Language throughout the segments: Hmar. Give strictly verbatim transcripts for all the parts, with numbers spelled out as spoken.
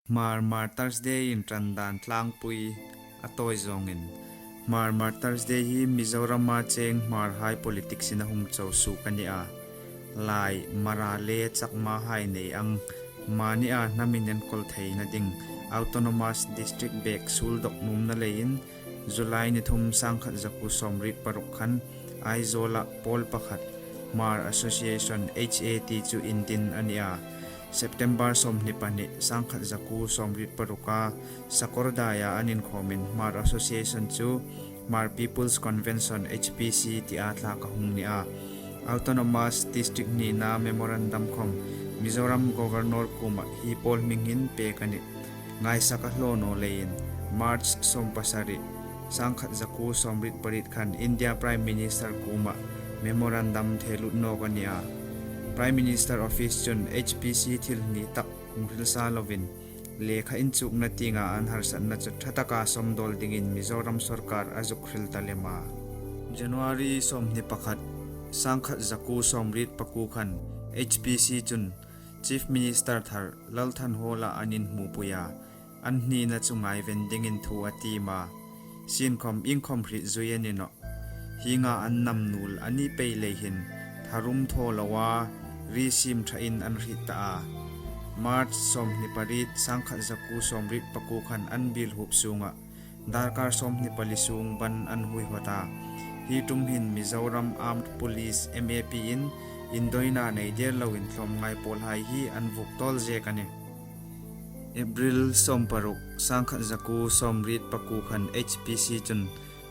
Hmar Martyrs Day inṭan dan tlângpui a tawi zawngin, Hmar Martyrs Day hi Mizorama cheng Hmarhai politics-in a hung chau suok a ni a. Lai, Mara le Chakmahai nei ang, mania hnamin enkawl theina ding Autonomous District bêk suol dawk nuomna leiin, July ni thum, sangkhat zakuo sawmriet paruk khan Aizawla pawl pakhat, Hmar Association, H A T chu indin a ni a. September sawmhni pahni, sangkhat zakuo sawmriet paruka Sakordaia an inkhawmin Hmar Association chu Hmar People's Convention, H P C, tia thlak a hung ni a. Autonomous District hnina memorandum khawm Mizoram Governor kuoma hi pawl hming hin pêk a nih. Ngaisak a hlaw naw leiin, March sawmpasari, sangkhat zakuo sawmriet pariet khan India Prime Minister kuoma memorandum thelut nawk a ni a. Prime Minister Office chun H P C thil hni tak hung hril sa lovin, lekha inchukna tienga an harsatna chu ṭha taka sawmdawl dingin Mizoram sawrkar a zuk hril ta lem a. January sawmhni pakhat, sangkhat zakuo sawmriet pakuo khan H P C chun Chief Minister thar Lal Thanhawla an inhmupui a, an hnina chu ngaiven dingin thu a tiem a. Sienkhawm iengkhawm hriet zui a ni nawh. Hienga an nam nuol a ni pei lei hin, tharum thaw loa, ri siem ṭhain an hriet ta a. March sawmhni pariet, sangkhat zakuo sawmriet pakuo khan an biel huop sunga darkar sawmhni pali sung ban an huihawt a. Hi ṭum hin Mizoram Armed Police, M A P in indawina nei der loin tlawmngai pawlhai hi an vuok tawl zek a nih. April sawmparuk, sangkhat zakuo sawmriet pakuo khan H P C chun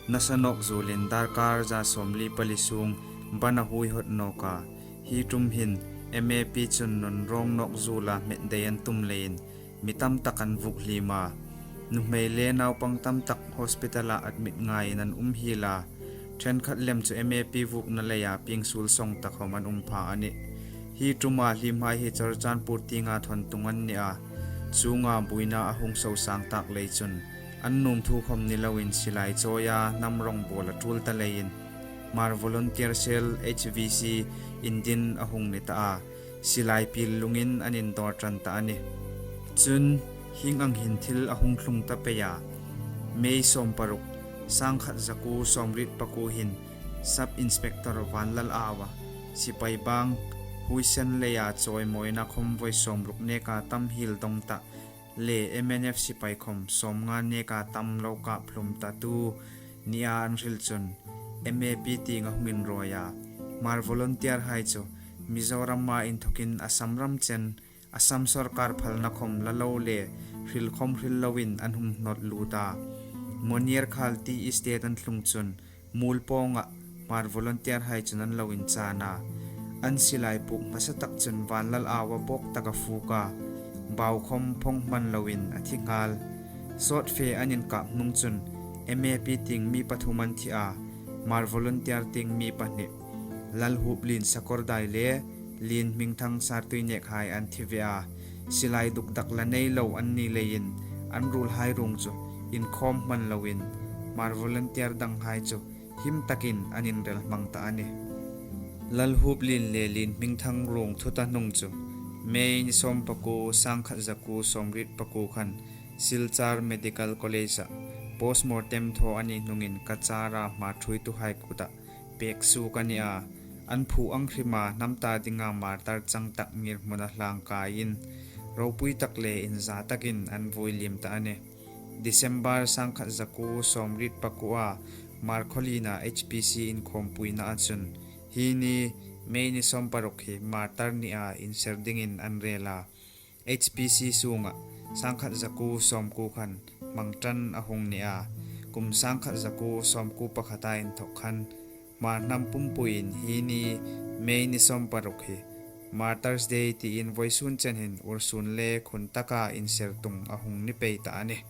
nasa nawk zuolin darkar za sawmli pali sung ban a huihawt nawk a. Hi ṭum hin M A P chun nun rawng nawk zuola hmet dai an tum leiin mi tam tak an vuok hliem a. Nuhmei le naupang tam tak hospital-a admit ngaiin an um hiel a. Ṭhenkhat lem chu M A P vuokna leia pieng suol sawng ta khawm an um pha a nih. Hi ṭuma hliemhai hi Churachandpur tienga thawn tung an ni a. Chuonga buoina a hung so sang tak lei chun, an nuom thu khawm ni loin silai chawia hnam rawngbawla ṭul ta leiin, Hmar Volunteer Cell, H V C, indin a hung ni ta a. Silai piel lungin an indawr ṭan ta a nih. Chun, hieng ang hin thil a hung tlung ta pei a. May sawmparuk, sangkhat zakuo sawmriet pakuo hin Sub Inspector Vanlal Awa, sipai bang, huoisen leia chawimawina khawm vawi sawmruk neka tam hiel dawng ta le M N F sipai khawm sawmnga neka tam lo kap hlum ta tu nia an hril chun, M A P tieng a hung inrawi a. Hmar volunteer-hai chu Mizorama inthokin Assam ram chen, Assam sawrkar phalna khawm la lo le hril khawm hril loin an hung hnawt lut a. Monier Khal Tea Estate an tlung chun, Muolpawnga Hmar volunteer-hai chun an lo inchan a. An silai puk hmasa tak chun Vanlal Awa bawk taka fuk a, bau khawm phong hman loin a thi nghal. Sawtfe an inkap hnung chun M A P tieng mi pathum an thi a, Hmar volunteer tieng mi pahni, Lalhuplien Sakordai le Lienhmingthang Sartuinek-hai an thi ve a. Silai dukdak la nei lo an ni leiin, an ruolhai ruong chu inkhawm hman loin, Hmar volunteer danghai chu him takin an inrel hmang ta a nih. Lalhuplien le Lienhmingthang ruong thu ta hnung chu May ni sawmpakuo, sangkhat zakuo sawmriet pakuo khan Silchar Medical College-a postmortem thaw a ni hnungin Cachar-a Hmar thuoituhai kuta pek suok a ni a. An phu ang hrima hnam ta dinga martar chang tak ngirhmuna hlangkaiin, ropui tak le inza takin an vuoi liem ta a nih. December sangkhat zakuo sawmriet pakuoa Hmar Khawlien-a H P C inkhawmpuinaa chun, hi ni May ni sawmparuk hi martar nia inser dingin an rel a. H P C sunga sangkhat zakuo sawmkuo khan hmang ṭan a hung ni a. Kum sangkhat zakuo sawmkuo pakhata inthawk khan Hmar hnam pumpuiin hi ni May ni sawmparuk hi Martyrs Day tiin vawisun chen hin ursun le khun taka inser tung a hung ni pei ta a nih.